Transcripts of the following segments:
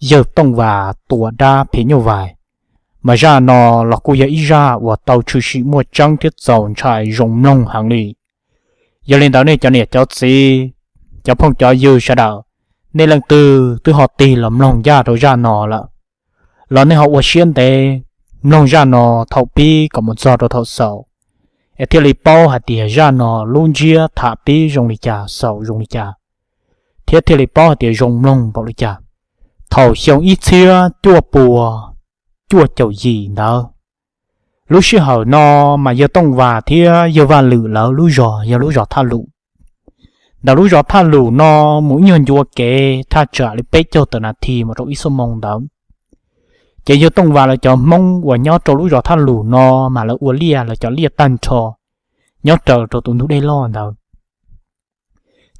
yawg Tooj Vas tua dab phim nyuj vais, mas zaj no los kuj yog ib zaj uas tau tshwm sim muaj tseeb thiab txaus ntshai zoo mloog heev li. Yog li ntawd nej cov niam cov txiv, cov phooj cov ywg sawv daws, nej leej twg twb ho tig los mloog ncaj rau zaj no lawm, los nej ho ua siab ntev mloog zaj no thaum pib kom mus txog rau thaum xaus, es thiaj li paub hais tias zaj no lub ntsiab tham pib zoo li cas xaus zoo li cas, thiab thiaj li paub hais tias zoo mloog npaum li cas. Thaum xyoo ib txhiab cuaj puas cuaj caum yim ntawd, lub sij hawm no mas yawg Tooj Vas thiab yawg Vaj Lwm lawv lub zos yog lub zos Thaj Lus. Ntawm lub zos Thaj Lus no mus ib nyuag ncua kev thaj tsam li peb caug tawm nas this mus rau ib xuab moos ntawd. Ces yawg Tooj Vas lawv cov Hmoob uas nyob rau lub zos Thaj Lus no mas lawv ua liaj lawv cov liaj tag nrho nyob raws rau tus ntug dej loj ntawd.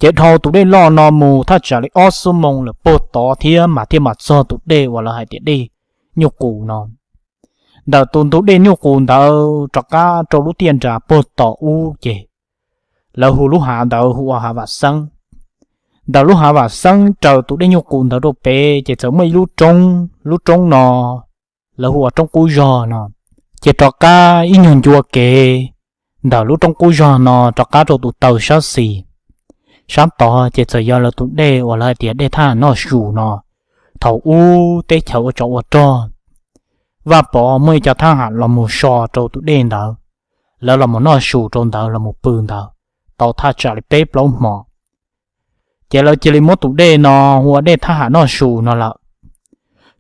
Ces dhau tus dej loj no mus thaj tsam li ob xuab moos lawm puag tod thiab mas thiaj mam txog tus dej uas lawv hais tias dej Nyuj Qus no. Ntawm tus ntug dej Nyuj Qus ntawd rov qab rau lub tiaj nras puag tom ub ces lawv hu lub hav ntawd hu ua Hav Vam Xeeb. Ntawm lub Hav Vam Xeeb raws tus dej Nyuj Qus ntawd rau pem ces txawm muaj ib lub roob, lub roob no lawv hu ua Roob Qub Zog no. Ces rov qab ib nyuag ncua kev ntawm lub Roob Qub Zog no rov qab rau tus taw sab xis, sab tod ces txawm yog lawv tus dej uas lawv hais tias dej Thab Ham Noj Su no. Thaum ub teb chaws ua tsov ua rog, Vaj Pov muaj ib co thab ham los mus so rau tus dej ntawd, lawv los mus noj su rau ntawd los mus pw ntawd tau thaj tsam li peb plaub hmo. Ces lawv cia li muab tus dej no hu ua dej Thab Ham Noj Su no lawm.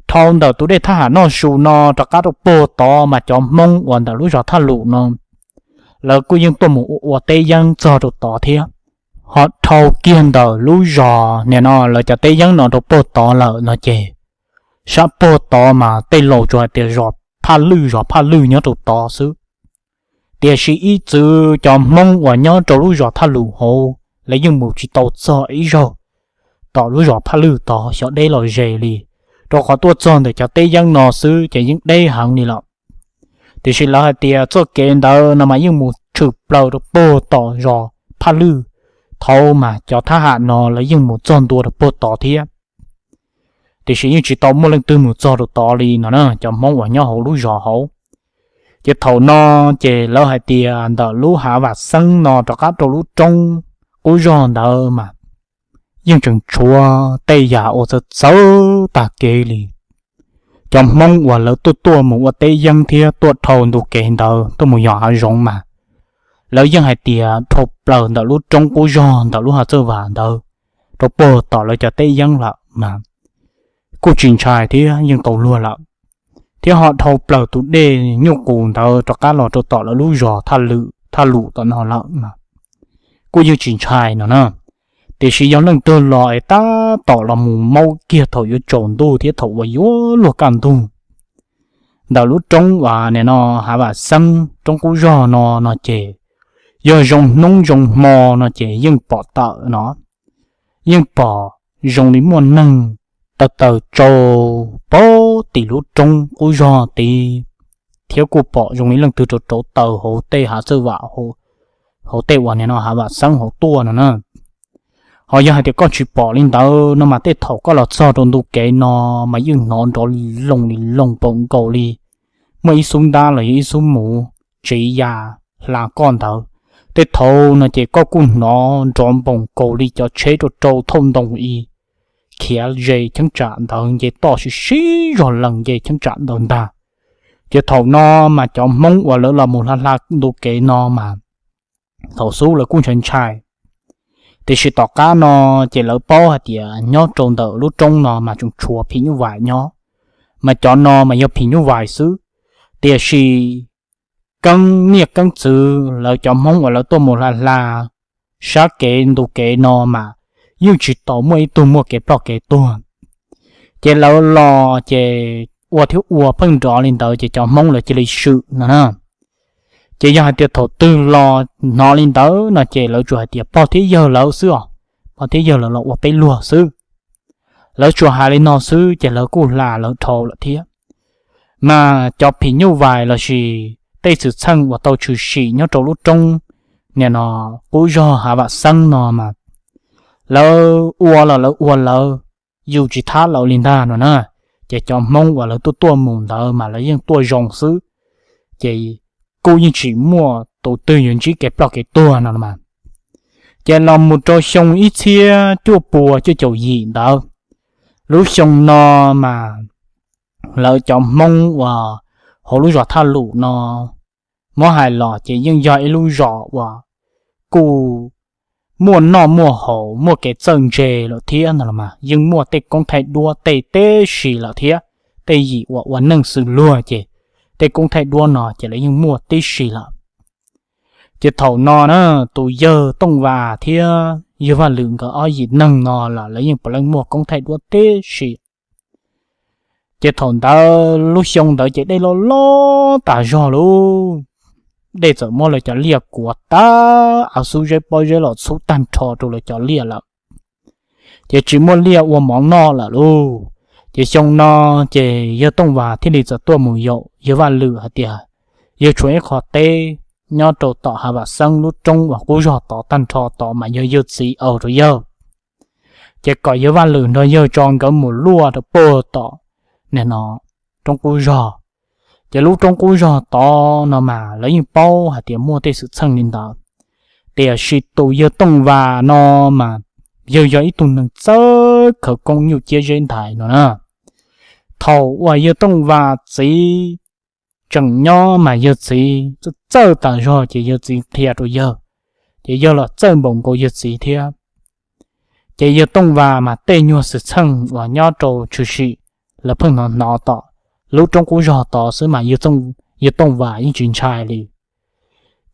Dhau ntawm tus dej Thab Ham Noj Su no rov qab rau puag tod mas cov Hmoob uas ntawm lub zos Thaj Lus no lawv kuj yeej tuaj mus ua ua teb yeeb txog rau tod thiab. Ho dhau kiag ntawm lub zos nim no lawv cov teb yeeb no rau puag tod lawm no ces sab puag tod mas tej laus tsuas hais tias zos Phaj Lwj, zos Phaj Lwj nyob rau tod xwb. Tiam sis ib txwm cov Hmoob uas nyob rau lub zos Thaj Lus hauv lawv yeej mus tsis tau txog ib zaug tom lub zos Phaj Lwj tod xyov deb los ze li, rau qhov tuaj txog ntawm cov teb yeeb no xwb ces yeej deb heev li lawm. Tiam sis lawv hais tias txoj kev ntawd no mas yeej mus tshwm plaws rau puag tom zos Phaj Lwj, thaum mas cov thab ham no lawv yeej mus txog ntua rau puag tod thiab. Tiam sis yeej tsis tau muaj leej twg mus txog rau tod li no na, cov Hmoob uas nyob hauv lub zos hauv. Ces thaum no ces lawv hais tias ntawm lub Hav Vam Xeeb no rov qab rau lub Roob Qub Zog ntawd mas yeej tseem tshuav tej yam uas txawv txawv tag kev li. Cov Hmoob uas lawv tuaj tuaj mus ua teb yeeb thiab tuaj dhau ntu kev ntawd tuaj mus yos hav zoov mas lawv yeej hais tias dhau plaws ntawm lub Roob Qub Zog ntawm lub Hav Txawj Vam ntawd rau puag tom lawv cov teb yeeb lawm mas kuj tsis ntshai thiab yeej tau luag lawm. Thiab ho dhau plaws tus dej Nyuj Qus ntawd rov qab los rau tom lawv lub zos Thaj Lus tom no lawm mas kuj yeej tsis ntshai no na. Tiam sis yog leej twg los es tab tom los mus maub kiag thaum yuav tsaus ntuj thiab thaum uas yuav luag kaj ntug ntawm lub roob uas nim no Hav Vam Xeeb, Roob Qub Zog no no ces yog zoo hnub zoo hmo no ces yeej pom tawm no, yeej pom zoo li muaj neeg taw taws tsau pag tim lub Roob Qub Zog tid, thiab kuj pom zoo li leej twg rauv rauv taws hauv tej Hav Txawj Vam, hauv tej uas nim no Hav Vam Xeeb hauv tuaj no na. Ho yog hais tias koj tsis pom li ntawd no mas tej thaum koj los txog rau ntu kev no mas yeej hnov nrov li loo li loo npaum nkaus li muaj ib xub ntab los yog ib xub muv tsiv ya hla koj ntawd. Tej thaum no ces koj kuj hnov nrov npaum nkaus li cov tsheb rau rau thauj ntoo i khiav ze cheeb tsam ntawd nce toj sib sib zog lees nce cheeb tsam ntawd ntag. Ces thaum no mas cov Hmoob uas lawv los mus hla hla ntu kev no mas thaum xub lawv kuj ntshai ntshai, tiam sis tom qab no ces lawv paub hais tias nyob rau ntawm lub roob no mas tseem tshuav phim nyuj vais nyob, mas cov no mas yog phim nyuj vais xwb. Tiam sis keeb niaj keeb txwv lawv cov Hmoob uas lawv tuaj mus hla hla sab kev ntu kev no mas yeej tsis tau muaj ib tug muaj kev ploj kev tuag. Ces lawv los ces ua thiab ua pheej nrov li ntawd ces cov Hmoob lawv cia li swm no na. Ces yog hais tias thaum twg los hnov li ntawd no ces lawv tsuas hais tias pog thiab yawg lawv xwb os, pog thiab yawg lawv los ua peb luag xwb. Lawv tsuas hais li no xwb ces lawv kuj hla lawv dhau lawm thiab. Mas cov phim nyuj vais lossis tej xwm txheej uas tau tshwm sim nyob rau lub roob nim no Qub Zog Hav Vam Xeeb no mas lawv ua los lawv ua lawv, yus tsis thab lawv li ntag no na. Ces cov Hmoob uas lawv tuaj tuaj mus ntawd mas lawv yeej tuaj zoo xwb, ces kuj yeej tsis muaj tus twg yuav ntsib kev ploj kev tuag no mas. Ces los mus rau xyoo ib txhiab cuaj pua cuaj caum yim ntawd, lub xyoo no mas lawv cov Hmoob uas hauv lub zos Thaj Lus no, muab hais los ces yeej yog ib lub zos uas kuj muaj noj muaj haus, muaj kev txawj ntse lawm thiab no los mas, yeej muaj tej koob thaij duab tej tib si lawm thiab. Tej yim uas ua neej xws luag ces tej koob thaij duab no ces lawv yeej muaj tib si lawm. Ces thaum no na, tus yawg Tooj Vas thiab yawg Vaj Lwm nkawd ob yim neeg no los lawv yeej puav leej muaj koob thaij duab tib si. Ces thaum ntawd lub xyoo ntawd ces dej loj loj tas zog lauj. Dej txawm muab lawv cov liaj kuav tag, av xub zeb pob zeb los txhub tag nrho rau lawv cov liaj lawm, ces tsis muaj liaj ua mov noj lawm lauj. Ces xyoo no ces yawg Tooj Vas thiaj li txawm tuaj mus yaum yawg Vaj Lwm hais tias yawg tshuav ib qho teb nyob rau tom Hav Vam Xeeb lub roob uas qub zog tod tag nrho tod mas yog yawg txiv ua rau yawg. Ces kom yawg Vaj Lwm nrog yawg tso nkawd mus luaj rau puag tom, nim no, roob qub zog. Ces lub roob qub zog tod no mas lawv yeej paub hais tias muaj tej xwm txheej li ntawd, tiam sis tus yawg Tooj Vas no mas yawg yog ib tug neeg txawj khawv koob nyuj ciab zeb ntais no na. Thaum uas yawg Tooj Vas txiv tseem nyob mas yawg txiv txawj txawj tas zog ces yawg txiv qhia rau yawg, ces yawg los txawj npaum nkaus yawg txiv thiab. Ces yawg Tooj Vas mas tej nyuag xwm txheej uas nyob rau tshwm sim lawv pheej hnov hnov tom lub roob qub zog tod xwb mas yawg Tooj Vas yeej tsis ntshai li.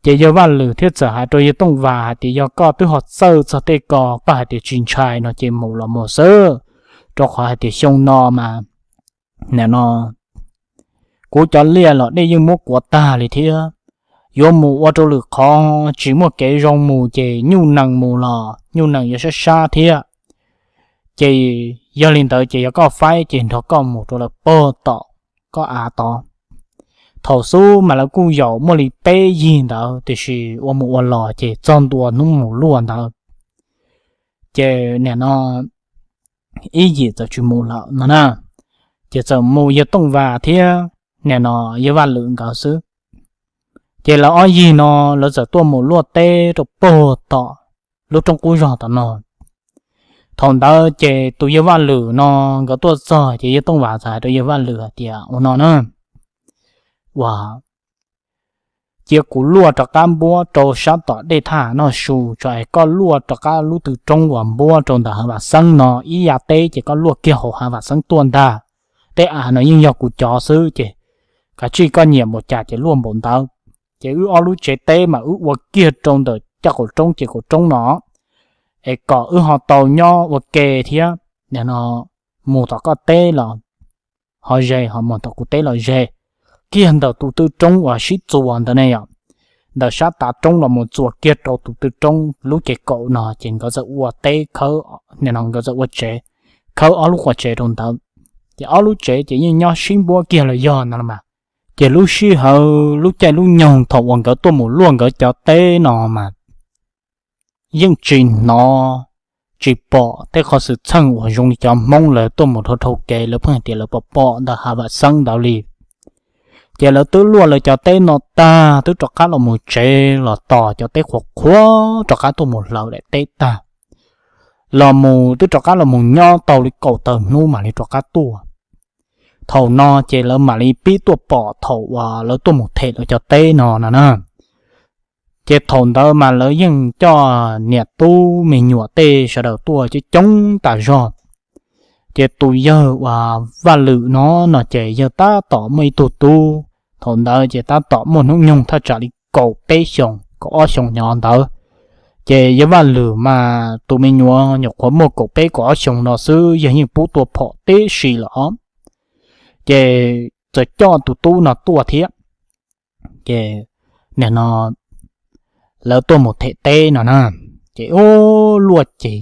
Ces yawg Vaj Lwm thiaj txawm hais rau yawg Tooj Vas hais tias yog koj twb ho txawj txog tej ko, koj hais tias tsis ntshai no ces mus los mus xwb, rau qhov hais tias xyoo no mas, nim no, kuv cov liaj los dej yeej muab kuav tag li thiab. Yuav mus ua rau lwm qhov tsis muaj kev zoo mus ces nyuj nees mus los nyuj nees yuav sab sab thiab. Ces yog li ntawd ces yog koj faib ces nrog koj mus rau lawm puag tom koj av tod. Thaum xub mas lawv kuj yaum muaj li peb yig ntawd tiam sis ua mus ua los ces txog ntua hnub mus luaj ntawd, ces nim no ib yim txawm tsis mus lawm no na. Ces txawm mus yawg Tooj Vas thiab nim no yawg Vaj Lwm nkawd xwb. Ces lawv ob yig no lawv txawm tuaj mus luaj teb rau puag tom lub roob qub zog tom no. Thaum ntawd ces tus yawg Vaj Lwm no nkawd tuaj txog ces yawg Tooj Vas txawm hais rau yawg Vaj Lwm hais tias ua no na, ua, cia kuv luaj rov qab npuab rau sab tom dej thaj noj su tso es koj luaj rov qab lub tw roob uas npuab rau ntawm Hav Vam Xeeb no ib yav teb ces koj luaj kiag hauv Hav Vam Xeeb tuaj ntag. Tej av no yeej yog kuv cov xwb ces kav tsij koj nyiam npaum cas ces luaj npaum ntawd. Ces wb ob lub tsev teb mas wb ua kiag rau ntawm caj qaum roob ces qaum roob no, es kom wb ho tau nyob ua ke thiab. Nim no mus tom koj teb los ho ze, ho mus tom kuv teb los ze, kiag ntawm tus tw roob uas sib txuas ntawd ne yom, ntawm sab tav roob los mus txuas kiag rau tus tw roob lub ces kaum no ces nkawd txawm ua teb khawb, nim no nkawd txawm ua tsev khawb ob lub quas tsev rau ntawd. Ces ob lub tsev ces yeej nyob sib npuab kiag los yog no los mas. Ces lub sij hawm lub caij lub nyoog thaum uas nkawd tuaj mus luaj nkawd cov teb no mas yeej tsis hnov tsis pom tej qhov xwm txheej uas zoo li cov Hmoob lawv tuaj mus dhau dhau kev lawv pheej hais tias lawv pom pom ntawm Hav Vam Xeeb ntawd li. Ces lawv twb luaj lawv cov teb no tag twb rov qab los mus tsev los tos cov teb qhuav qhuav rov qab tuaj mus hlawv daim teb tag, los mus twb rov qab los mus nyob tau li kaum tawm hnub mam li rov qab tuaj. Thaum no ces lawv mam li pib tuaj pom thaum uas lawv tuaj mus them lawv cov teb no no na. Ces thaum ntawd mas lawv yeej coj niam tub me nyuam tej sawv daws tuaj coob coob tas zog. Ces tus yawg uas Vaj Lwm no no ces yawg tab tom muaj ib tug tub, thaum ntawd ces tab tom muaj hnub nyoog thaj tsam li kaum peb xyoos kaum ob xyoos nyob ntawd. Ces yawg Vaj Lwm mas tus me nyuam nyuam qhuav muaj kaum peb kaum ob xyoos no xwb yawg yeej pub tuaj phom tib si lawm os. Ces txawm coj tus tub no tuaj thiab. Ces nim no lawv tuaj mus them teb no na, ces ub luaj ces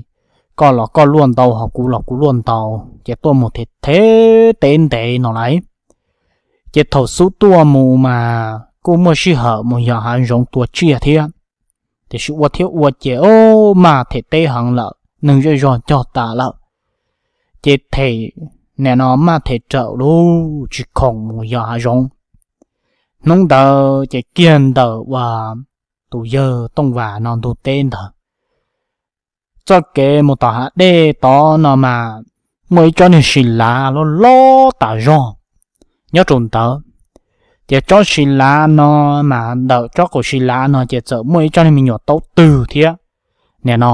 koj los koj luaj ntau ho kuv los kuv luaj ntau, ces tuaj mus them them teb ntev no lawm. Ces thaum xub tuaj mus mas kuj muaj sij hawm mus yos hav zoov tua tsiaj thiab, tiam sis ua thiab ua ces ub maj them teb heev lawm neeg zej zog cog tas lawm. ces them, nim no maj them raws lub tsis khoom mus yos hav zoov. Hnub ntawd ces kiag ntawm uas tus yawg Tooj Vas no ntug teb ntawd, txoj kev mus tom hav dej tod no mas muaj ib tsob niag si lav loj loj tas zog nyob rau ntawd. Ces tsob si lav no mas ntawm tsob kaum si lav no ces txawm muaj ib tsob niag me nyuam taub twg thiab, nim no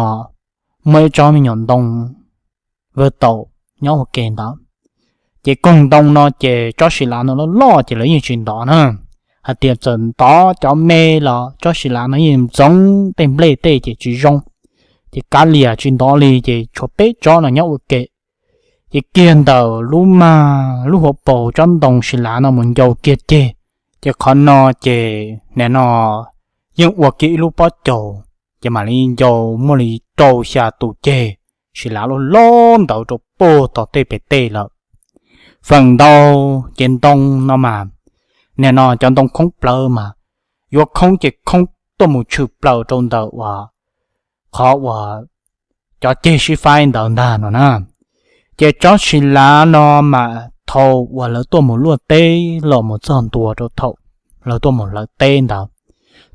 muaj ib tsob me nyuam ntoo vwj taus nyob ua ke ntawd. Ces koog ntoo no ces tsob si lav no loj loj ces lawv yeej tsis ntov na. Hais tias txawm ntov cov me los tsob si lav no yeej ntxoov tej nplej tej ces tsis zoo, ces kav liam tsis ntov li ces tshuav peb tsob no nyob ua ke. Ces kiag ntawm lub mag lub hauv paus tsob ntoo si lav no mus ncau kiag ceg, ces qhov no ces nim no yeej ua kiag ib lub pob caus, ces mam li ncau muaj li rau xya tus ceg si lav loj loj ntawd rau puag tom tej pem tej lawm. Feem ntau ces ntoo no mas, nim no cov ntoo khoob plawv mas yuav khoob ces khoob tuaj mus tshwm plaws rau ntawm uas qhov uas cov ceg sib faib ntawd ntag no na. Ces tsob si lav no mas thaum uas lawv tuaj mus luaj teb los mus txog ntua rau thaum lawv tuaj mus hlawv teb ntawd,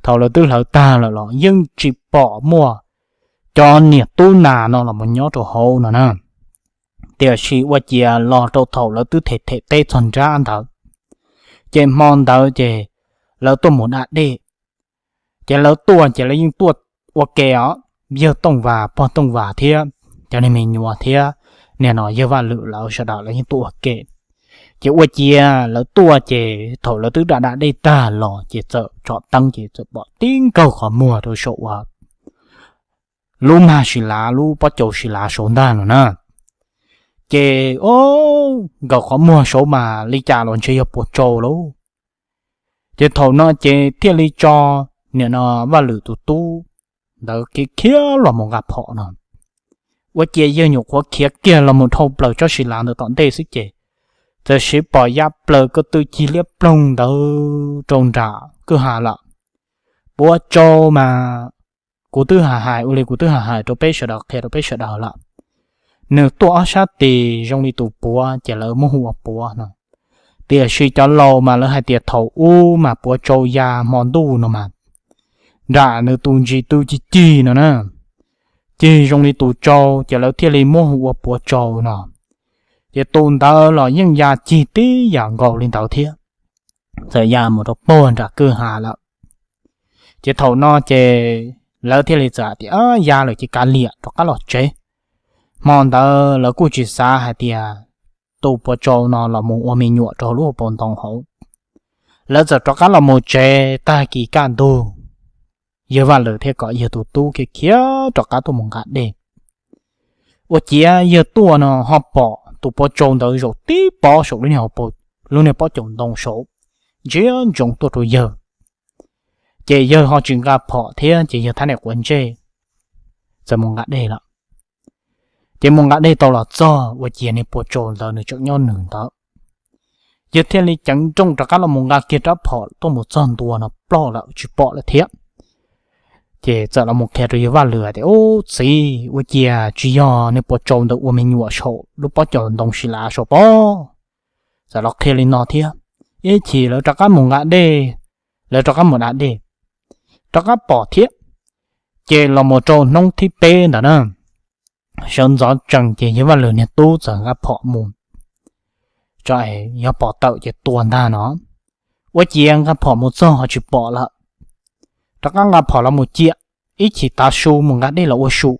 thaum lawv twb hlawv tag lawm los yeej tsis pom muaj cov niam tub nas no los mus nyob rau hauv no na. Tiam sis ua ciav los rau thaum lawv twb them them teb txog nrab ntawd, ces hmo ntawd ces lawv tuaj mus da dej. Ces lawv tuaj ces lawv yeej tuaj ua ke os, yawg Tooj Vas pog Tooj Vas thiab cov niag me nyuam thiab nim no yawg Vaj Lwm lawv sawv daws lawv yeej tuaj ua ke. Ces ua ciav lawv tuaj ces thaum lawv twb da da dej tag los ces txawm tsom teeb ces txawm pom tib nkaug qhov muag rau saum uas lub mag si lav lub pob caus si lav saud ntag no na. Ces o, nkaus qhov muag saud mas li cas los ntshe yog puas tsau lauj. Ces thaum no ces thiaj li tso nim no Vaj Lwm tus tub ntawd khiav khiav los mus nqa phom no. Ua ciav yawg nyuam qhuav khiav kiag los mus dhau plaws tsob si lav ntawd tom ntej xwb ces txawm siv pom ya plaws ko tw cig liab ploog ntawd rau nram kwj ha lawm. Puav tsau mas kuv twb hais hais ua li kuv twb hais hais rau peb sawv daws qhia rau peb sawv daws lawm. Nws tuaj ob sab tes zoo li tus puav ces lawv muab hu ua puav no. Tiam sis cov laus mas lawv hais tias thaum ub mas puav tsau ya hmo ntuj no mas nram nws tus ntsis tw cig cig no na, cig zoo li tus tsau ces lawv thiaj li muab hu ua puav tsau no. Ces tus ntawd los yeej ya cig tib yam nkaus li ntawd thiab, txawm ya mus rau puag nram kwj ha lawm. Ces thaum no ces lawv thiaj li txawm tias ya lawm ces kav liam rov qab los tsev. Hmo ntawd lawv kuj tsis xav hais tias tus puav tsau no los mus ua me nyuam rau lub hauv paus ntoo hauv. Lawv txawm rov qab los mus tsev tag kis kaj ntug, yawg Vaj Lwm thiaj kom yawg tus tub khiav khiav rov qab tuaj mus nqa dej. Ua ciav yawg tuaj no ho pom tus puav tsau ntawd zaum tib pob saum lub niag pob caus ntoo saud, ntsia ntsoov tuaj rau yawg. Ces yawg ho tsis nqa phom thiab ces yawg thab niam quav ntsej txawm mus nqa dej lawm. Ces mus nqa dej tau los txog ua ciav niag puav tsau ntawd nws tseem nyob nws ntawd. Yawg thiaj li ceev nrooj rov qab los mus nqa kiag rab phom tuaj mus txog ntua no ploj lawm tsis pom lawm thiab. Ces txawm los mus qhia rau yawg Vaj Lwm tias, Ub txiv, ua ciav tsis yog niag puav tsau ntawd ua me nyuam saum lub pob caus ntoo si lav saud pob. Txawm los qhia li no thiab. Ib chim lawv rov qab mus nqa dej, lawv rov qab mus da dej, rov qab pom thiab. Ces los mus rau hnub thib peb ntawd na, sawv ntxov tsees ces yawg Vaj Lwm niag tub txawm nqa phom mus, tso es yog pom tawm ces tua ntag no. Ua ciav nqa phom mus txog ho tsis pom lawm. Rov qab nqa phom los mus ciam, ib chim tav su mus nqa dej los ua su,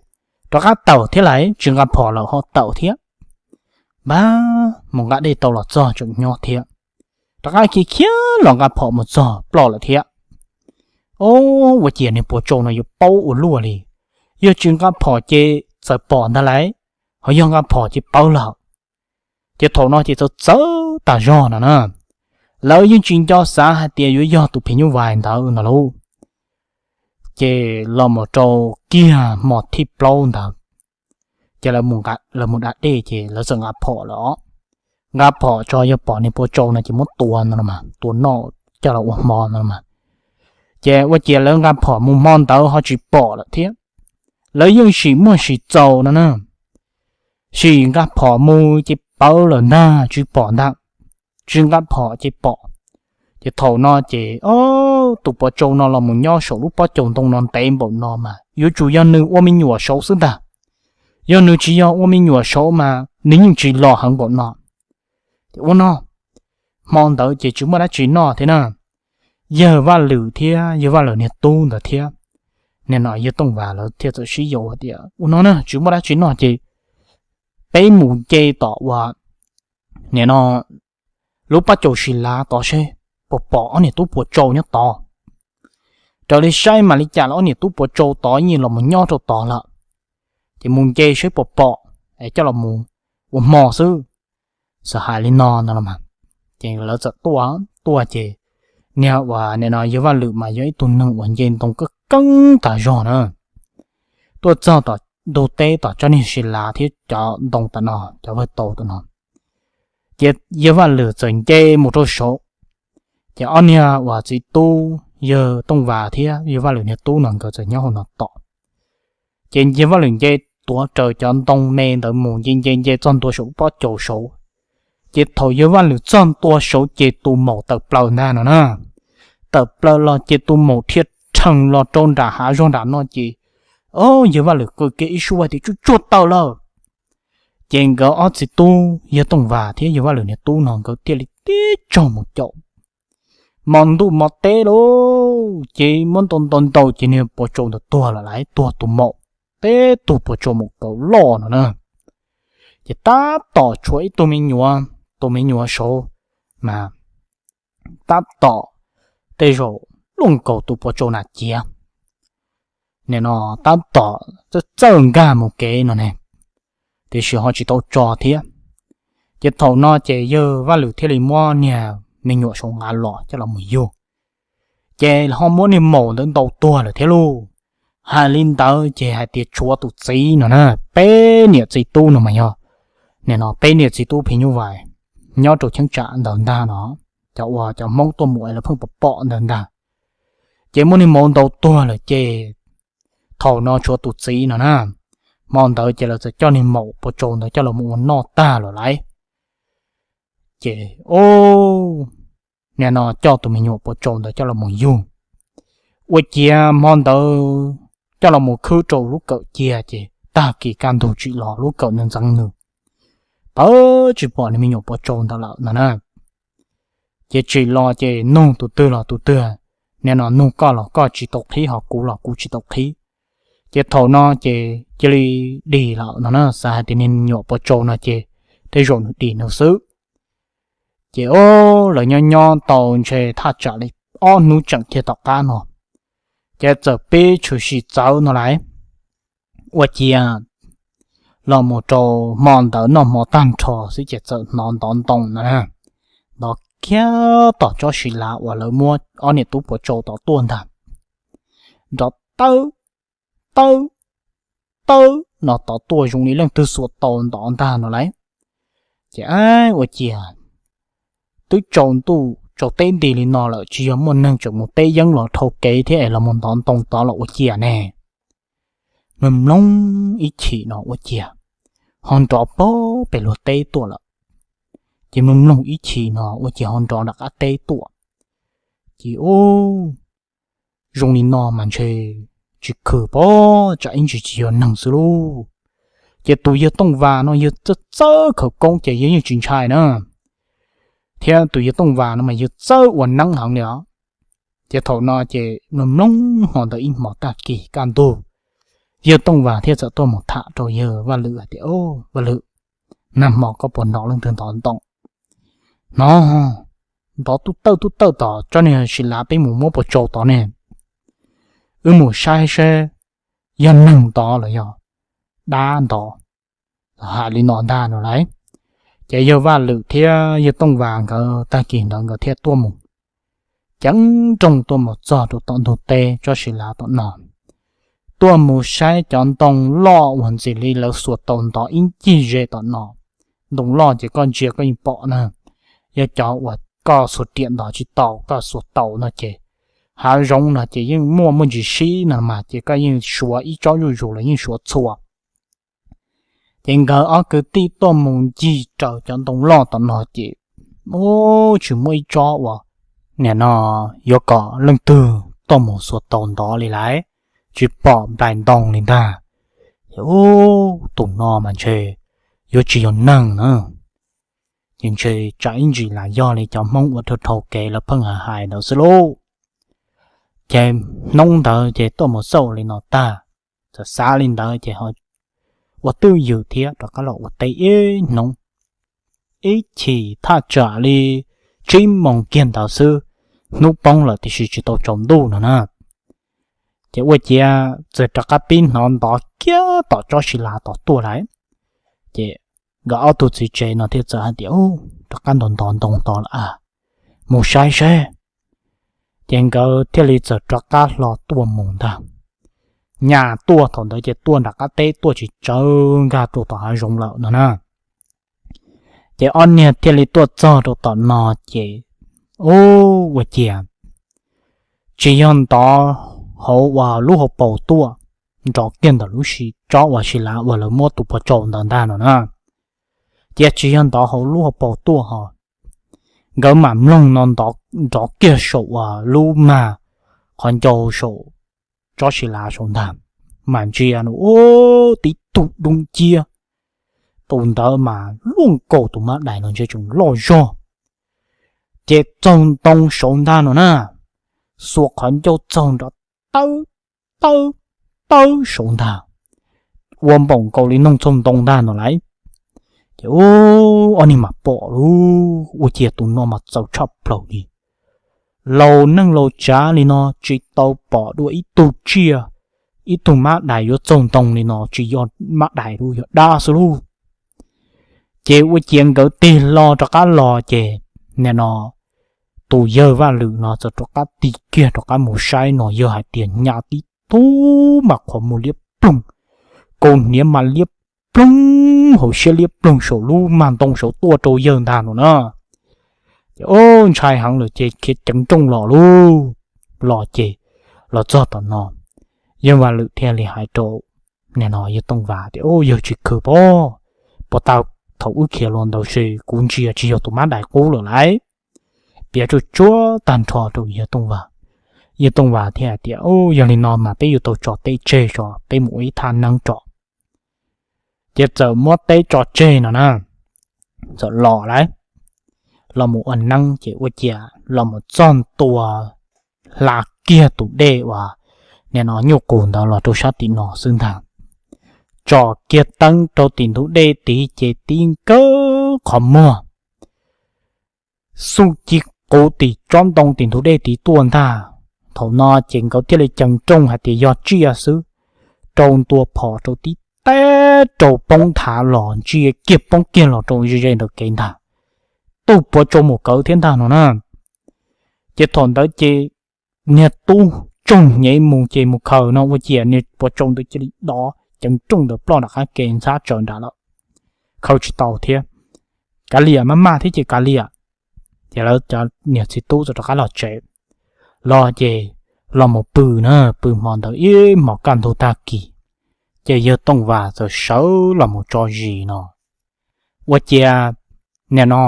rov qab tawm thiab lawm, tsis nqa phom lawm ho tawm thiab. Npab mus nqa dej tau los txog tseem nyob thiab. Rov qab khiav khiav los nqa phom mus txog ploj lawm thiab. Ub, ua ciav niag puav tsau no yuav paub ua luaj li, yog tsis nqa phom ces txawm pom ntag lauj, ho yog nqa phom ces pawv lawm. Ces thaum no ces txawv txawv tas zog no na. Lawv yeej tsis nco xav hais tias yuav yog tus phim nyuj vais ntawd no lauj. Ces los mus rau kiag hmo thib plaub ntawd, ces lawv mus da dej ces lawv txawm nqa phom lawm os. Nqa phom tso, yog pom niag puav tsau no ces muab tua no, tua noj coj los ua hmo no. Ces ua ciav lawv nqa phom mus hmo ntawd ho tsis pom lawm thiab. Lawv yeej sim muaj sim txaus no na. sim nqa phom mus ces pawv lawm ntag, tsis pom ntag, tsis nqa phom ces pom. Ces thaum no ces tus pov tsau no los mus nyob saum lub pob caus ntoo no ntev npaum no mas yuav tsum yog nws ua me nyuam saud xwb ntag. Yog nws tsis yog ua me nyuam saud mas nws yeej tsis los heev npaum no. Ces ua no, hmo ntawd ces tsis muaj dab tsi noj thiab na. Yawg Vaj Lwm thiab yawg Vaj Lwm niag tub ntawd thiab nim no yawg Tooj Vas lawv thiaj txawm sib yaum hais tias, ua no na, tsis muaj dab tsi noj ces peb mus nce tom uas nim no lub pob caus si lav tod seb puas pom ob niam tub puas tsau nyob tod. Raws li saib mas li cas los ob niam tub puas tsau tod yeej los mus nyob rau tod lawm. Ces mus nce seb puas pom, coj los mus ua hmo xwb. Txawm hais li no no los mas, ces lawv txawm tuaj, tuaj ces niag uas nim no yawg Vaj Lwm mas yog ib tug neeg uas nce ntoo keeb keeb tas zog na. Tuaj txog tom ntug teb tom tsob niag si lav thiab cov ntoo tam no, cov vawg tau tam no, ces yawg Vaj Lwm txawm nce mus rau saud. Ces ob niag uas txiv tub yawg Tooj Vas thiab yawg Vaj Lwm niag tub no nkawd txawm nyob hauv no tom. Ces yawg Vaj Lwm nce tuav raws cov ntoo me ntawd mus nce nce nce txog ntua saum pob caus saud. Ces thaum yawg Vaj Lwm txog ntua saud ces tus maum tawm plaws ntag no na. Tawm plaws los ces tus maum dhia rhees los rau nram hav zog nram no ces, o, yawg Vaj Lwm qw kiag ib suab tias, tsuag tsuag tawm lawm. Ces nkawd ob txiv tub yawg Tooj Vas thiab yawg Vaj Lwm niag tub no nkawd thiaj li tib tsaug mus caum. Hmo ntuj hmo teb lauj, ces muab ntaus ntaus ntaus ces niag puas tsau ntawd tuag lawm lauj, tuag tus maum, peb tug puas tsau maum kaus loj no na. Ces tab tom tshuav ib tug me nyuam, tus me nyuam saud mas tab tom tej zaum luaj nkaus tus puas tsau na ciav. Nim no tab tom txawj txawj nkag mus kev no ne, tiam sis ho tsis tau tso thiab. Ces thaum no ces yawg Vaj Lwm thiaj li muab niag me nyuam saud nqa los coj los mus yug. Ces ho muab niag maum ntawd ntaus tuag lawm thiab lauj. Hais li ntawd ces hais tias tshuav tus txiv no na, peb niam txiv tub no mas yog, nim no peb niam txiv tub phim nyuj vais nyob rau cheeb tsam ntawd ntag no, cov uas cov Hmoob tuaj mus es lawv pheej pom pom ntawd ntag. Ces muab niag maum ntaus tuag lawm ces thaum no tshuav tus txiv no na. Hmo ntawd ces lawv txawm coj niag maum puas tsau ntawd coj los mus ua noj tag lawm lauj. Ces, o, nim no coj tus me nyuam puas tsau ntawd coj los mus yug. Ua ciav hmo ntawd coj los mus khwb rau lub kawm cia ces tag kis kaj ntug tsim los lub kawm ntxeev nws, pawv tsis pom niag me nyuam puas tsau ntawd lawm no na. Ces tsim los ces nug tus twg los tus twg, nim no nug koj los koj tsis tau qhib, ho kuv los kuv tsis tau qhib. Ces thaum no ces cia li dim lawm no na, xav hais tias niag me nyuam puas tsau no ces tej zaum nws dim nws xwb. Ces o, lawv nyob nyob tau ntshe thaj tsam li ob hnub tseem kiag tom qab no, ces txawm pib tshwm sim txawv no lauj. Ua ciav los mus rau hmo ntawd noj hmo tag nrho xwb ces txawm hnov ntov ntoo no na, ntov kiag tom tsob si lav uas lawv muab ob niam tub puas tsau tod tuaj ntag. Nrov tawb tawb tawb no tod tuaj zoo li leej twg xuas tau ntov ntag no lauj. Ces ua ciav twb tsaus ntuj tsaus teb nti li no lawm, tsis yog muaj neeg tseem mus teb yeeb los dhau kev thiab es los mus ntov ntoo tod los ua ciav ne. Mloog mloog ib chim no ua ciav ho nrov pag pem luag teb tuaj lawm. Ces mloog mloog ib chim no ua ciav ho nrov nram qab teb tuaj. Ces zoo li no mas ntshe tsis khwm pab tsam ib ntsis tsis yog neeg xwb lauj. Ces tus yawg Tooj Vas no yawg txawj txawj khawv koob ces yawg yeej tsis ntshai na, thiab tus yawg Tooj Vas no mas yawg txawj ua neeb heev li os. Ces thaum no ces mloog mloog hmo ntawd ib hmos tag kis kaj ntug, yawg Tooj Vas thiaj txawm tuaj mus tham rau yawg Vaj Lwm hais tias, Vaj Lwm, nag hmo koj puas hnov leej twg ntov ntoo? Hnov, ntov tub tawj tub tawj tom tsob niag si lav peb mus muab puas tsau tod ne. Wb mus saib saib yog neeg ntov los yog dab ntov. Hais li no ntag no lauj. Ces yawg Vaj Lwm thiab yawg Tooj Vas nkawd tag kis ntawd nkawd thiaj tuaj mus ceev nrooj tuaj mus txog rau tom ntug teb tsob si lav tom no, tuaj mus saib cov ntoo loj uas ntxim li lawv xuas tau ntov ib ncig ze tom no. Ntoo loj ces koj ntsia koj yeej pom na, yog cov uas koj xuas riam ntov tsis tau, koj xuas tau no ces hav zoov no ces yeej muaj muaj ntsis sib no mas ces koj yeej suav ib tsob zuj zus los yeej suav txhua. Ces nkawd ob kwv tij tuaj mus ncig raws cov ntoo loj tom no ces, ub, tsis muaj ib tsob uas nim no yuav kom leej twg tuaj mus xuas tau ntov li lawm, tsis pom nplaim ntoo li ntag. Ces ub, tus no mas ntshe yuav tsis yog neeg na. Ces ntshe tsam ib ntsis lam yog li cov Hmoob uas dhau dhau kev lawv pheej hais hais ntawd xwb lauj. Ces hnub ntawd ces tuaj mus xauj li no tag, txawm xav li ntawd ces ua twj ywm thiab rov qab los ua teb ib hnub. Ib chim thaj tsam li tsib moos kiag ntawd xwb, hnub poob lawm tiam sis tsis tau tsaus ntuj no na. Ces ua ciav txawm rov qab pib hnov ntov kiag tom tsob si lav tom tuaj lawm. Ces nkawd ob tug txiv tsev no thiaj txawm hais tias, rov qab ntov ntov ntoo tod lawm a, mus saib seb. Ces nkawd thiaj li txawm rov qab hlo tuaj mus ntag. Nyaj tuaj thaum ntawd ces tuaj nram qab teb tuaj tsis tsawv nkag rau tom hav zoov lawm no na. Ces ob niag thiaj li tuaj txog rau tom no ces, ub, ua ciav tsis yog ntov hauv uas lub hauv paus tuaj, nrov kiag ntawm lub si tsob uas si lav uas lawv muab tus puas tsaus ntawd ntag no na. Ces tsis yog ntov hauv lub hauv paus tuaj ho, nkawd mam mloog no nrov kiag saum uas lub mag qhov ncau saum tsob si lav saud ntag, mas ntsia no ub, tib tug dub nciab. Tus ntawd mas luaj nkaus tus mab dais no ntshe tseem loj zog. Ces txaug ntoo saud ntag no na, xuas qhov ncauj txaug nrov tawb tawb tawb saud ntag, ua npaum nkaus li noog txaug ntoo ntag no lawm. Ces ub, ob niag mas pom lauj, ua ciav tus no mas txaus tshaj plaws li. Laus neej laus tsav li no tsis tau pom dua ib tug tsiaj, ib tug mab dais yuav txaug ntoo li no tsis yog mab dais lauj, yog dab xwb lauj. Ces ua ciav nkawd tig hlo rov qab los ces nim no tus yawg Vaj Lwm no txawm rov qab tig kiag rov qab mus saib no yawg hais tias nyaj tib tug mas qhov muag liab ploog, kaus hniav mas liab ploog, hauv siab liab ploog saum lub mag ntoo saud tuaj rau yawg ntag no na. Ces ub, ntshai heev lawm ces khiav ceev nrooj los lauj. Los ces los txog tom no, yawg Vaj Lwm thiaj li hais rau nim no yawg Tooj Vas tias, yawg tsis khwv pob, puas tau, thaum wb khiav los ntawd ces kuv ntsia tsis yog tus mab dais qub lawm lauj. Piav tsuaj tsuag tag nrho rau yawg Tooj Vas. Yawg Tooj Vas thiaj hais tias, yog li no mas peb yuav tau tso teb tseg tso, peb mus ua ib thaj neeb tso. Ces txawm muab teb tso tseg no na, txawm los lawm, los mus ua neeb ces ua ciav los mus txog ntua hla kiag tus dej uas nim no nyuj qus ntawd los rau sab tim no xwb ntag. Tsom kiag teeb rau tim ntug dej tid ces tib nkawg qhov muag xuj ci quv tim tsob ntoo tim ntug dej tid tuaj ntag. Thaum no ces nkawd thiaj li ceev nrooj hais tias yog tsiaj xwb, rau ntua phom rau tib teb rau poob thav los ntsia kiag poob kiag los rau ze ze ntawm kev ntag. Tuj puav tsau mus kawv thiab ntag no na. Ces thaum ntawd ces niag tub tsoog hnyev mus ces mus khaws no ua ciav niag puav tsau ntawd cia li dov ceev nrooj ntawd ploj nram qab ke ntxhab tsawv nram lawm, khaws tsis tau thiab. Kav liam, maj maj thiab ces kav liam. Ces lawv cov niag txiv tub txawm rov qab los tsev. Los ces los mus pw na, pw hmo ntawd ib hmos kaj ntug tag kis, ces yawg Tooj Vas txawm sawv los mus tso zis no. Ua ciav nim no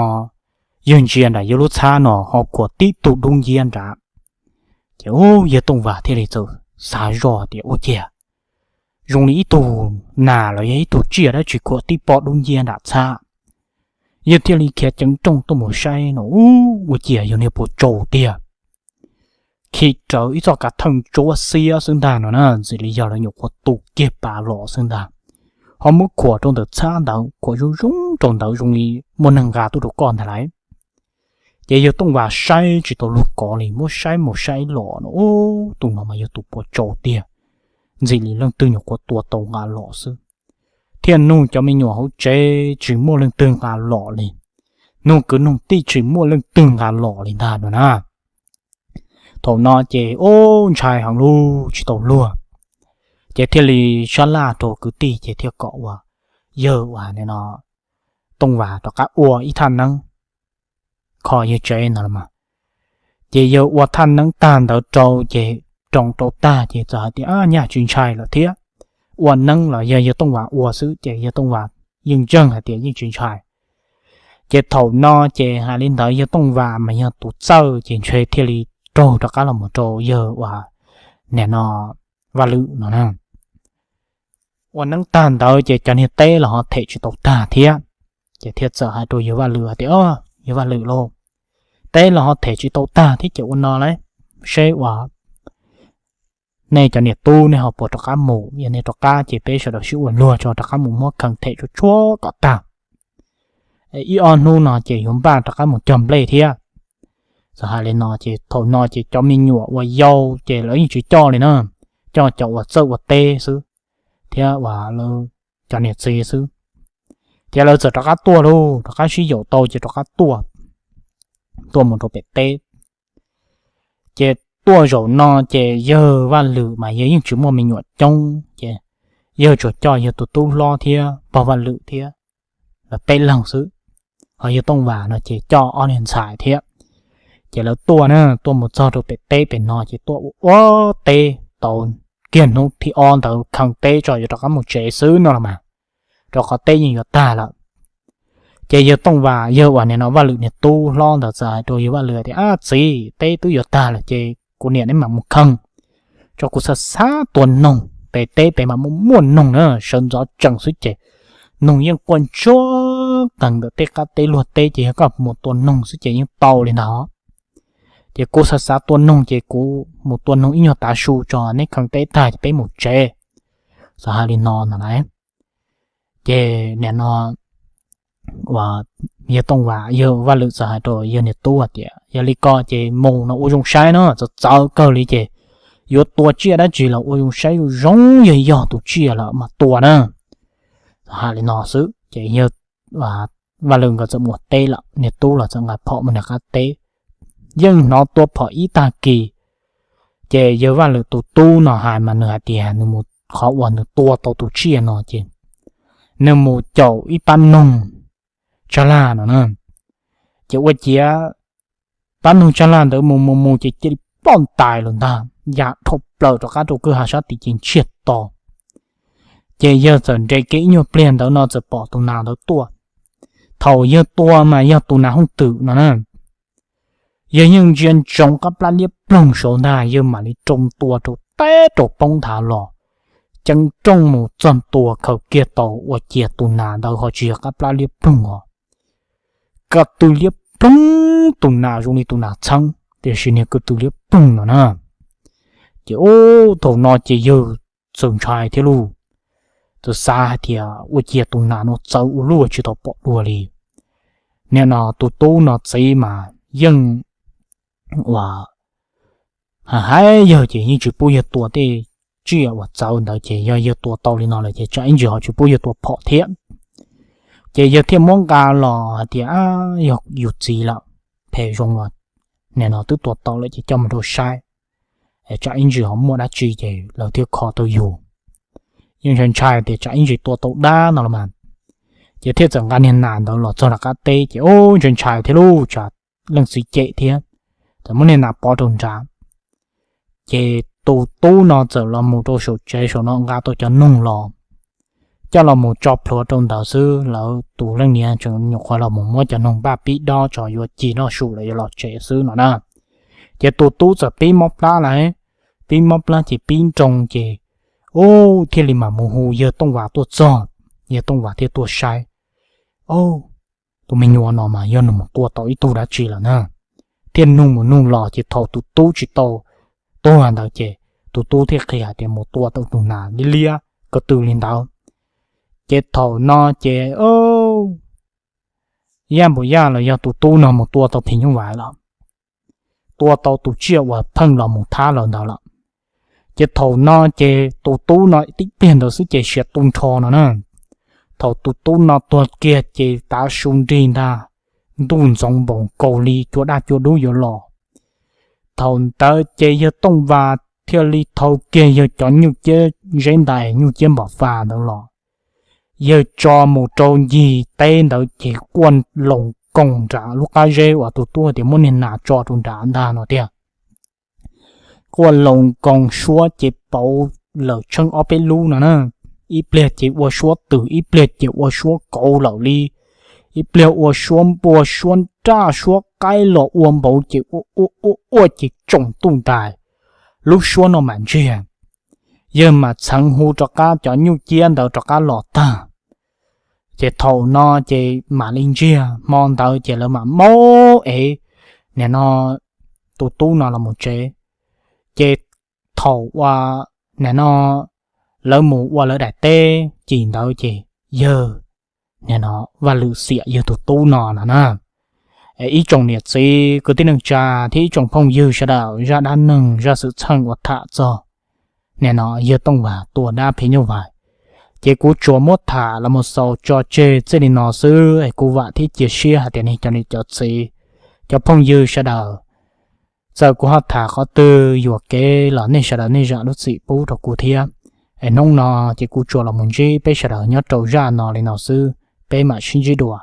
yawg ntsia nram yawg lub txhab no ho khuam tib tug dub nciab nrad. Ces ub, yawg Tooj Vas thiaj li txawm xav zoj tias ua ciav zoo li ib tug nas los yog ib tug tsiaj dab tsi khuam tib pob dub nciab nram txhab. Yawg thiaj li khiav ceev nrooj tuaj mus saib no, ub, ua ciav yog niag puav tsau tiag. Khi rawv ib txoj kav theej tsuab xiab xwb ntag no na, ntxim li yog lawv nyuam qhuav tu kiag pas los xwb ntag. Ho muab khuam rau ntawm txhab ntawd, khuam zoo zoo rau ntawd zoo li muaj neeg nqa tuaj rau koj ntag lauj. Ces yawg Tooj Vas saib tsis tau luag kov li, muab saib mus saib los no, ub, tus no mas yog tus puav tsau tiag, ntxim li leej twg nyuam qhuav tua tau nqa los xwb. Thiaj nug cov me nyuam hauv tsev tsis muaj leej twg nqa los li, nug kwv nug tij tsis muaj leej twg nqa los li ntag no na. Thaum no ces ub, ntshai heev lauj, tsis tau luag. Ces thiaj li sab laj rau kwv tij ces thiaj kom uas yawg uas nim no Tooj Vas rov qab ua ib thaj neeb kho yawg tsev no los mas. Ces yawg ua thaj neeb tag ntawd rau ces roos rau tag ces txawm hais tias nyaj tsis ntshai lawm thiab. Ua neeb los yog yawg Tooj Vas ua xwb ces yawg Tooj Vas yeej ntseeg hais tias yeej tsis ntshai. Ces thaum no ces hais li ntawd yawg Tooj Vas mas yog tus txawj ces ntshe thiaj li raug rov qab los mus rau yawg uas nim no Vaj Lwm no na. Ua neeb tag ntawd ces cov niag teb los ho them tsis tau tag thiab. Ces thiaj txawm hais rau yawg Vaj Lwm hais tias, Yawg Vaj Lwm lauj, teb los ho them tsis tau tag thiab ces ua no lauj, seb uas nej cov niam tub nej ho puas rov qab mus, yog nej rov qab ces peb sawv daws sib ua luag tso rov qab mus muab khee them tsuag tsuag kom tag. Ib ob hnub no ces yuav npaj rov qab mus cog nplej thiab. Txawm hais li no ces thaum no ces cov me nyuam uas yau ces lawv yeej tsis coj li na, coj cov uas txawj ua teb xwb thiab uas lawv cov niam txiv xwb. Ces lawv txawm rov qab tuaj lauj, rov qab sib yaum tau ces rov qab tuaj, tuaj mus rau pem teb. Ces tuaj zaum no ces yawg Vaj Lwm mas yawg yeej tsis muaj me nyuam coob ces yawg tsuas coj yawg tus tub hlob thiab pog Vaj Lwm thiab lawv peb leeg xwb. Ho yawg Tooj Vas no ces coj ob niag ntxhais thiab. Ces lawv tuaj na, tuaj mus txog rau pem teb pem no ces tuaj ua ua teb tau kiag hnub thib ob ntawd khee teb tso yuav rov qab mus tsev xwb no los mas, rau qhov teb yeej yuav tag lawm. Ces yawg Tooj Vas, yawg uas nim no Vaj Lwm niag tub hlob ntawd txawm hais rau yawg Vaj Lwm tias, Ab txiv, teb twb yuav tag lawm ces kuv niam neb mam mus khee tso, kuv xav xav tua noog, pem teb pem mas muaj muaj noog na, sawv ntxov tsees xwb ces noog yeej quaj ntsuag qees ntawm tej qab teb luag teb ces yog koj mus tua noog xwb ces yeej tau li ntawd. Ces kuv xav xav tua noog ces kuv mus tua noog ib nyuag tav su tso, neb khee teb tag ces peb mus tsev. Txawm hais li no no lauj. Ces nim no uas yawg Tooj Vas, yawg Vaj Lwm txawm hais rau yawg niag tub hais tias, Yog li ko ces mus no ua zoo saib no, txawv txawv kawg li ces yuav tua tsiaj dab tsi los ua zoo saib, zoo yog yog tus tsiaj lawm mas tua na. Txawm hais li no xwb ces yawg Vaj Lwm nkawd txawm mus teb lawm, niag tub los txawm nqa phom mus nram qab teb. Yeej hnov tua phom ib tag kis, ces yawg Vaj Lwm tus tub no hais mas nws hais tias nws mus, qhov uas nws tua tau tus tsiaj no ces nws mus caum ib pab noog tsab laj no na. Ces ua ciav pab noog tsab laj ntawd mus mus mus ces cia li ploj ntais lawm ntag, ya dhau plaws rov qab rau kwj ha sab tid ces ntsiag to. Ces yawg txawm nres kiag ib nyuag pliag ntawd no txawm pom tus nas ntawd tuaj. Thaum yawg tua mas yog tus nas hooj twm no na. Yawg yeej ntsia ntsoov qab plab liab ploog saud ntag, yawg mam li rau tua rau teb rau poob nthav los, ceev rooj mus txog ntua khaws kiag tau ua ciav tus nas ntawd ho tsis yog qab plab liab ploog os, ko tw liab ploog, tus nas zoo li tus nas txheeb tiam sis niag ko tw liab ploog no na. Ces ub, thaum no ces yawg txawm ntshai thiab lauj, txawm xav hais tias ua ciav tus nas no txawv ua luaj tsis tau pom dua li. Nim no tus tub no txiv mas yeej uas hais hais yawg ces yeej tsis pub yawg tua tej tsiaj uas txawv ntawd, ces yog yawg tua tau li no lawm ces tsam ib ntsis ho tsis pub yawg tua phom thiab. Ces yawg thiaj muab nqa los hais tias, Yog yus txiv lawm, phem zoo los nim no twb tua tau lawm ces coj mus rau saib, tsam ib ntsis ho muaj dab tsi ces lawv thiaj kho tau yus. Yeej ntshai ntshai tias tsam ib ntsis tua tau dab no los mas. Ces thiaj txawm nqa niag nas ntawd los txog nram qab teb ces ub, ntshai ntshai thiab lauj, tsam leej txiv cem thiab, txawm muab niag nas pov rau nrad. Ces tus tub no txawm los mus rau saum tsev saum no nqa tau cov noog los, coj los mus tso plhuav rau ntawd xwb, lawv tus leej niam tseem nyuam qhuav los mus muab cov noog npaj pib dob tso yuav cig noj su lawm yuav los tsev xwb no na. Ces tus tub txawm pib mob plab lawm, pib mob plab ces pib nroo ces ub, thiaj li mam mus hu yawg Tooj Vas tuaj txog, yawg Tooj Vas thiaj tuaj saib. Ub, tus me nyuam no mas yog nws mus tua tau ib tug dab tsi lawm na. Thiaj nug mus nug los ces thaum tus tub tsis tau tuag ntawd ces tus tub thiaj qhia tias mus tua tau tus nas liab liab ko tw li ntawd. Ces thaum no ces yaj npus yaj los yog tus tub no mus tua tau phim nyuj vais lawm, tua tau tus tsiaj uas pheej los mus thab lawm ntawd lawm. Ces thaum no ces tus tub no tib pliag ntawd xwb ces siav tu nrho no na. Thaum tus tub no tuag kiag ces tav su nrig ntag, ntuj ntxoov npaum nkaus li cua daj cua dub yuav los. Thaum ntawd ces yawg Tooj Vas thiaj li thau kiag yawg cov nyuj ciab zeb ntais nyuj ciab npam fas ntawd los, yawg tso mus rau ncig teb ntawd ces quaj loos koos nram lub qab zeb uas tus tub tias muab niag nas tso rau nrad ntag no tiag. Quaj loos koos suab ces pauv lawm tsheej ob peb lub no na. ib pliag ces ua suab twm, ib pliag ces ua suab kauv lawm li, ib pliag ua suab npua suab nraj suab qaib los ua npaum ces ua ua ua ua ces tsoom tuj ntais. Lub suab no mam ntsiag, yawg mam txheev hu rov qab cov nyuj ciab ntawd rov qab los tag. Ces thaum no ces mam li ntsiag, hmo ntawd ces lawv mam maub ev nim no tus tub no los mus tsev. Ces thaum uas nim no lawv mus ua lawv daim teb cim ntawd ces yawg nim no Vaj Lwm xiam yawg tus tub no no na. Ib tsoom niam txiv kwv tij neej tsa thiab ib tsoom phooj ywg sawv daws, zaj dab neeg zaj xwm txheej uas tham txog nim no yawg Tooj Vas tua dab phim nyuj vais, ces kuv tsuas muab tham los mus xaus tso tseg txij li no xwb es kuv vam thiab cia siab hais tias nej cov niam cov txiv, cov phooj ywg sawv daws, txawm kuv ho tham qhov twg yuam kev los nej sawv daws nej zam lub txim pub rau kuv thiab. Es hnub no ces kuv tsuas los mus ntsib peb sawv daws nyob rau zaj no li no xwb, peb mam sib ntsib dua.